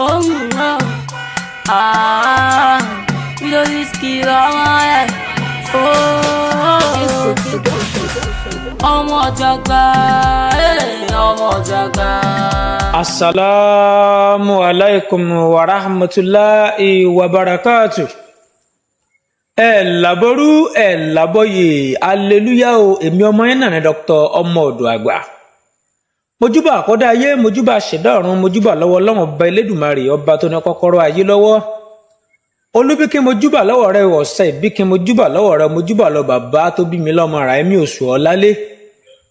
Oh, no. Ah, we don't risky ọmọ ẹ̀. Oh, ọmọ jàgbá, ọmọ jàgbá. Asalaamu alaikum wa rahmatulahi wa barakatu. Ẹ làbọrú ẹ làbọyè, aleluya o. Èmi ọmọ yẹn náà ni Dr. Ọmọ Ọ̀dọ̀ Àgbà. Mojúbà àkọ́dá ayé, mojúbà ṣẹ̀dá ọ̀run, mojúbà lọ́wọ́ Ọlọ́run ọba Elédùmarè, ọba tó ní kọ́kọ́rọ́ ayé lọ́wọ́. Olúbíkí mojúbà lọ́wọ́ rẹ, ọ̀sẹ̀ ìbíkí mojúbà lọ́wọ́ rẹ, mojúbà lọ bàbá tó bí mi lọ́mọ rà ẹ̀mí oṣù ọ̀lálé.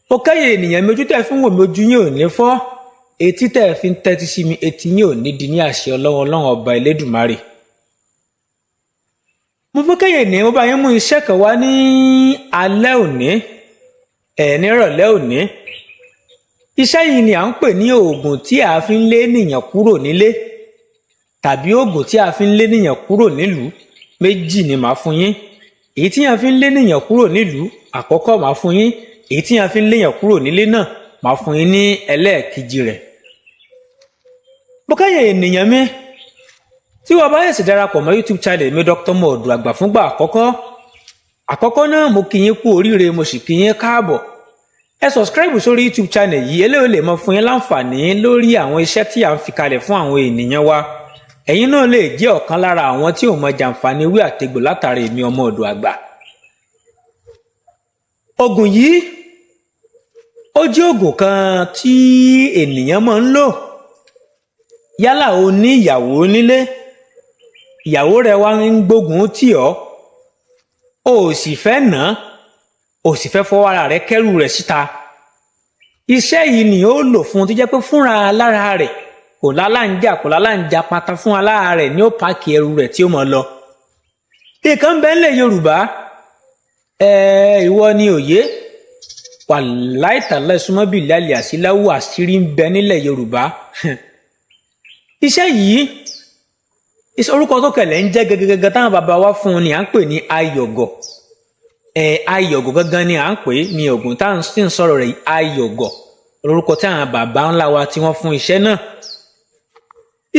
Mo kẹ́yìn ènìyàn mi, ojú tẹ̀ fún wò mí, ojú yín ò ní fọ́, etí tẹ̀ fi ń tẹ́tí sí mi, etí yín ò ní di ní àṣẹ Ọlọ́run Ọlọ́run ọba Elédùmarè. Mo fẹ́ kẹ́yìn ènìyàn, mo bá yín mú iṣẹ́ kan wá ní alẹ́ òní, ẹ̀ nírọ̀lẹ́ òní. Iṣẹ́ yìí ni à ń pè ní oògùn tí a fi ń lé ènìyàn kúrò nílé tàbí oògùn tí a fi ń lé ènìyàn kúrò nílùú. Méjì ni màá fún yín. Èyí tí a fi ń lé ènìyàn kúrò nílùú àkọ́kọ́ màá fún yín, èyí tí a fi ń léyàn kúrò nílé náà màá fún yín ní ẹlẹ́ẹ̀kejì rẹ̀. Mo kẹ́yìn ènìyàn mi tí wọ́n bá yẹ̀ sì darapọ̀ mọ́ YouTube channel mi Dr. Ọmọ Ọ̀dọ̀ Àgbà fúngbà àkọ́kọ́. Àkọ́kọ́ náà, mo kí yín kú oríire, mo sì kí yín káàbọ̀. Ẹ subscribe sórí YouTube channel yìí, eléyìí lè mọ fún yín láǹfààní lórí àwọn iṣẹ́ tí à ń fi kalẹ̀ fún àwọn ènìyàn wa. Ẹ̀yin náà lè jẹ́ ọ̀kan lára àwọn tí ò mọ jàǹfààní ewé àtegbò látara èmi Ọmọ Ọ̀dọ̀ Àgbà. Ògùn yìí ó jẹ́ ògùn kan tí ènìyàn máa ń lò. Yálà o ní ìyàwó nílé, ìyàwó rẹ wá ń gbógun tì ọ́, o ò sì fẹ́ nà án, o sì fẹ́ fọwọ́ ara rẹ kẹ́rù rẹ̀ síta. Iṣẹ́ yìí ni ó lò fún un tó jẹ́ pé fúnra lára rẹ̀, kò lálàǹjà, kò lálàǹjà pátá, fún alára rẹ̀ ní ó páàkì ẹrù rẹ̀ tí ó mọ̀ lọ. Nǹkan bẹ́ẹ̀ ńlẹ̀ Yorùbá, ìwọ ni òye wàláì tàlẹ́ súnmọ́ bíi lálẹ́ àṣìláwò, àṣírí ń bẹ nílẹ̀ Yorùbá. Iṣẹ́ yìí, orúkọ tó kẹlẹ̀ ń jẹ́ gẹ́gẹ́gẹ́ táwọn bàbá wa fún un ni à ń pè ní ayọ̀gọ̀. Ayọ̀gọ̀ gangan ni à ń pè ní ògùn tá à ń sọ̀rọ̀ rẹ̀. Ayọ̀gọ̀ lórúkọ tí àwọn bàbá ńlá wa tí wọ́n fún iṣẹ́ náà.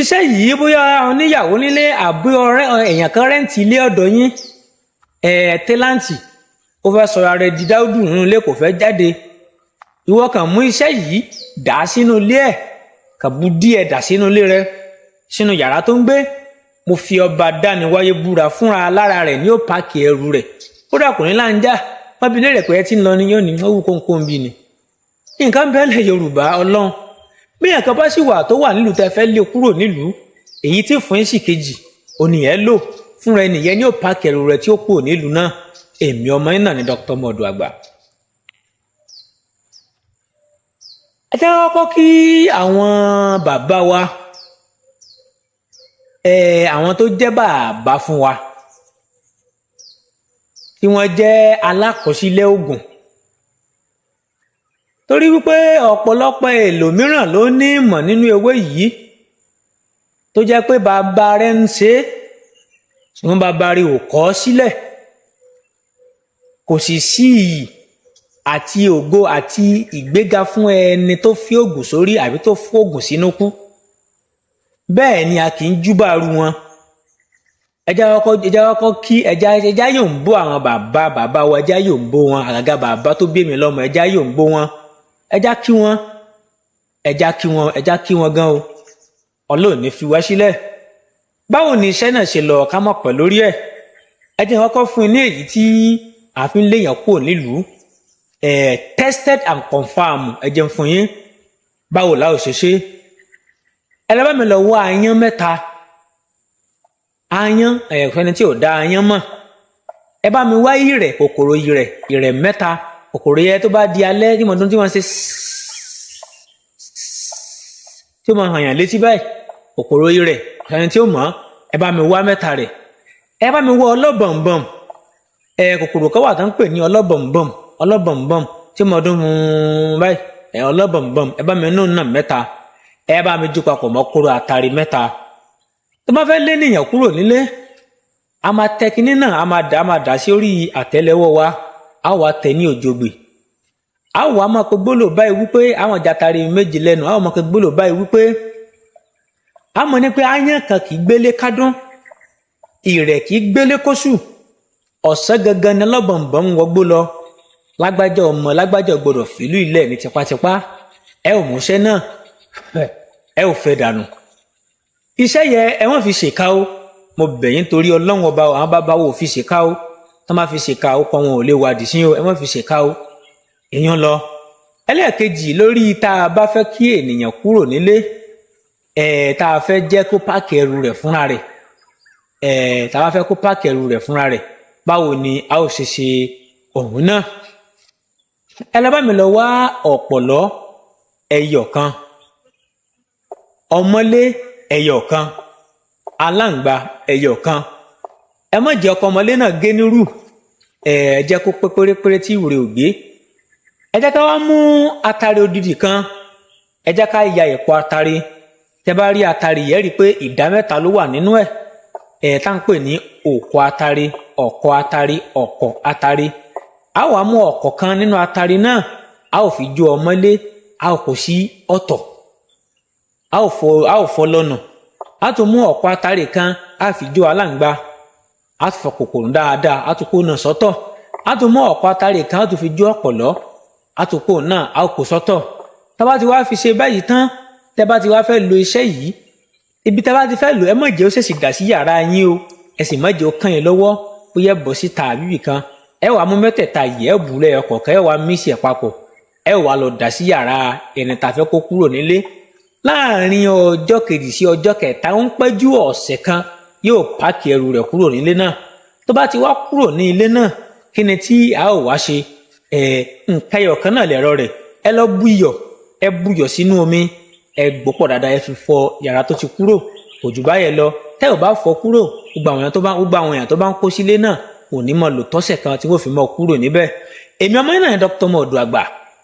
Iṣẹ́ yìí, bóyá oníyàwó nílé àbí ọ̀rẹ́ èèyàn kan rent ilé ọ̀dọ̀ yín, tenant, ó fẹ́ sọ̀rọ̀ rẹ̀ di dáúdù nínú ilé, kò fẹ́ jáde, ìwọ kàn mú iṣẹ́ yìí dà á sínú ilé ẹ̀, kàn bu díẹ̀ dà sínú ilé rẹ̀, sínú yàrá tó ń gbé. Mo fi ọba dániwáyé búra, fúnra lára rẹ̀ ní ó páàkì ẹrù rẹ̀. Kódà kò ní láǹjà wọn bí léèrè pé ẹ ti ń lọ ni, yóò ní ó wù kónkó ń bí ni. Nǹkan bẹ́ẹ̀ lẹ̀ Yorùbá Ọlọ́run. Bí ẹ̀kan bá sì wà tó wà nílùú tẹ́ fẹ́ lé kúrò nílùú, èyí tí fún yín sì kejì ònìyẹn lò fúnra ẹnìyẹn ní ó páàkì ẹrù rẹ̀ tí ó kúrò nílùú náà. Èmi ọmọ yín náà ni Dr. Ọmọ Ọ̀dọ̀ Àgbà. Ẹ jẹ́ kọ́kọ́ kí àwọn bàbá wa, àwọn tó jẹ́ bàbá fún wa tí wọ́n jẹ́ alákọsílẹ̀ ògùn, torí wípé ọ̀pọ̀lọpọ̀ ẹlòmíràn ló ní ìmọ̀ nínú ewé yìí tó jẹ́ pé bàbá rẹ̀ ń ṣe é, ṣùgbọ́n bàbá rẹ̀ ò kọ sílẹ̀. Kò sì sí iyì àti ògo àti ìgbéga fún ẹni tó fi ògùn sórí àbí tó fi ògùn sínú kú. Bẹ́ẹ̀ ni a kì í júbà ru wọn. Ẹjá kọ́kọ́ kí ẹjá yóò ń bó àwọn bàbá bàbá wa, ẹjá yóò ń bó wọn, àgàgà bàbá tó bí mi lọ́mọ, ẹjá yóò ń bó wọn, ẹjá kí wọn, ẹjá kí wọn, ẹjá kí wọn gan o. Ọlọ́run ní fi wá sílẹ̀. Báwo ni iṣẹ́ náà ṣe lọ, ká mọ̀ pẹ̀ lórí ẹ̀. Ẹ jẹ́ kọ́kọ́ fún un ní èyí tí a fi ń léèyàn kúrò nílùú, tested and confirmed. Ẹ jẹ́ fún yín báwo la ò ṣe ṣe. Ẹ lọ bá mi lọ wá aáyán mẹ́ta. Aáyán, ẹ̀fẹ́ni tí ò dá aáyán mọ̀, ẹ bá mi wá ìrẹ̀, kòkòrò ìrẹ̀, ìrẹ̀ mẹ́ta. Kòkòrò yẹn tó bá di alẹ́ tí mo dún tí wọ́n ṣe tí ó máa hàn yàn létí báyìí, kòkòrò ìrẹ̀, ẹni tí ó mọ̀, ẹ bá mi wá mẹ́ta rẹ̀. Ẹ bá mi wá ọlọ́bọ̀nbọ̀n. Kòkòrò kan wà tó ń pè ní ọlọ́bọ̀nbọ̀n, ọlọ́bọ̀nbọ̀n tí mo dún báyìí, ọlọ́bọ̀nbọ̀n, ẹ bá mi nù náà mẹ́ta. Ẹ bá mi jó papọ̀ mọ́ kóró àtàrí mẹ́ta. Tó bá fẹ́ lé nìyàn kúrò nílé, a máa tẹ kinní náà, a máa dà sí orí àtẹ́lẹwọ́ wa, a wà tẹ ní òjògbè, a wà máa pe gbólò báyìí wípé àwọn jàtàrí méjì lẹ́nu, a wà máa pe gbólò báyìí wípé A mọ̀ ní pé áyán kan kì í gbélé kádún, ìrẹ̀ kì í gbélé kóṣù, ọ̀sán gangan ni lọ́bọ̀nbọ̀n ń wọgbó lọ. Lágbájá ọmọ lágbájá gbọdọ̀ fìlú ilẹ̀ ní tipátipá. Ẹ ò múṣẹ́ náà, ẹ ò fẹ́ dànù. Iṣẹ́ yẹ ẹ wọ́n fi ṣèkà o. Mo bẹ̀ yín torí Ọlọ́run ọba, àwọn bàbá wo fi ṣèkà o. Tọ́ máa fi ṣèkà o, kọ́ wọn ò lè wádìí sí o. Ẹ wọ́n fi ṣèkà o. Èèyàn lọ. Ẹlẹ́ẹ̀kejì lórí tá a bá fẹ́ kí ènìyàn kúrò nílé, ẹ̀ tá a fẹ́ jẹ́ kó páàkì ẹrù rẹ̀ fúnra rẹ̀, ẹ̀ tá a bá fẹ́ kó páàkì ẹrù rẹ̀ fúnra rẹ̀, báwo ni a ó ṣe ṣe òun náà? Ẹ lọ bá mi lọ wá ọ̀pọ̀lọ́ ẹyọ kan, ọmọlé ẹyọ kan, aláǹgbá ẹyọ kan. Ẹ má jẹ́ ọkọ ọmọlé náà gé nírú, ẹ jẹ́ kó pé pérépéré tí ìwúre ò gbé. Ẹ jẹ́ ká wá mú atare odidi kan, ẹ jẹ́ ká ya ẹ̀pọ̀ atare. Tẹ́ bá rí atare yẹn, rí i pé ìdá mẹ́ta ló wà nínú ẹ̀, ẹ̀ tá ń pè ní òkò atare, ọ̀kọ̀ atare, ọ̀kọ̀ atare. A wá mú ọ̀kọ̀ kan nínú atare náà, a ó fi jó ọmọlé, a ó kó sí ọ̀tọ̀, a ó fọ lọ́nà. A tún mú ọ̀kọ̀ atare kan, a fi jó aláǹgbá, a tún fọ kòkòrò dáadáa, a tún kó náà sọ́tọ̀. A tún mú ọ̀kọ̀ atare kan, a tún fi jó ọ̀pọ̀lọ́, a tún kó náà, a ó kó sọ́tọ̀. Tá bá ti wá fi ṣe báyìí tán, tẹ́ bá ti wá fẹ́ lo iṣẹ́ yìí, ibi tá bá ti fẹ́ lò, ẹ má jẹ́ ó ṣèṣì dà sí yàrá yín o. Ẹ sì má jẹ́ ó kàn yín lọ́wọ́, bóyá bọ́ síta àbíbì kan. Ẹ wàá mú mẹ́tẹ̀ẹ̀ta yìí, ẹ bù lẹ́yọ kọ̀ọ̀kan, ẹ wàá mísì ẹ̀ papọ̀, ẹ wàá lọ dà sí yàrá ẹni tá a fẹ́ kó kúrò nílé. Láàárín ọjọ́ kejì sí ọjọ́ kẹta, ń pẹ́ ju ọ̀sẹ̀ kan, yóò páàkì ẹrù rẹ̀ kúrò nílé náà. Tó bá ti wá kúrò ní ilé náà, kí ni tí a ó wá ṣe? Ẹ nǹkan ẹyọ kan náà lẹ̀rọ rẹ̀. Ẹ lọ bú iyọ̀, ẹ buyọ̀ sínú omi, ẹ gbọ́pọ̀ dáadáa, ẹ fi fọ yàrá tó ti kúrò. Kò jù báyẹn lọ. Tẹ́ ò bá fọ kúrò, gbogbo àwọn èèyàn tó bá ń kó sílé náà kò ní mọ lò tọ́sẹ̀ kan tí wọ́n fi mọ kúrò níbẹ̀. Èmi ọmọ náà Dr. Ọmọ-Ọ̀dọ̀ Àgbà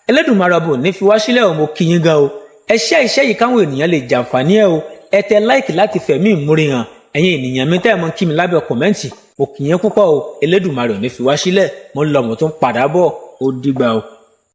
Ẹlẹ́dùmarè ọbọ ní fi wá sílẹ̀ o. Mo kí yín gan o. Ẹ ṣe iṣẹ́ yìí káwọn ènìyàn lè jàǹfààní ẹ o. Ẹ tẹ láìkì láti fẹ̀mí ìmúre hàn. Ẹ̀yin ènìyàn mi tẹ́ ẹ mọ kí mi lábẹ́ kọ̀mẹ́ǹtì, mo kí yín púpọ̀ o. Ẹlẹ́dùmarè ò ní fi wá sílẹ̀. Mo ń lọ, mo tún padà bọ̀. Ó dìgbà o.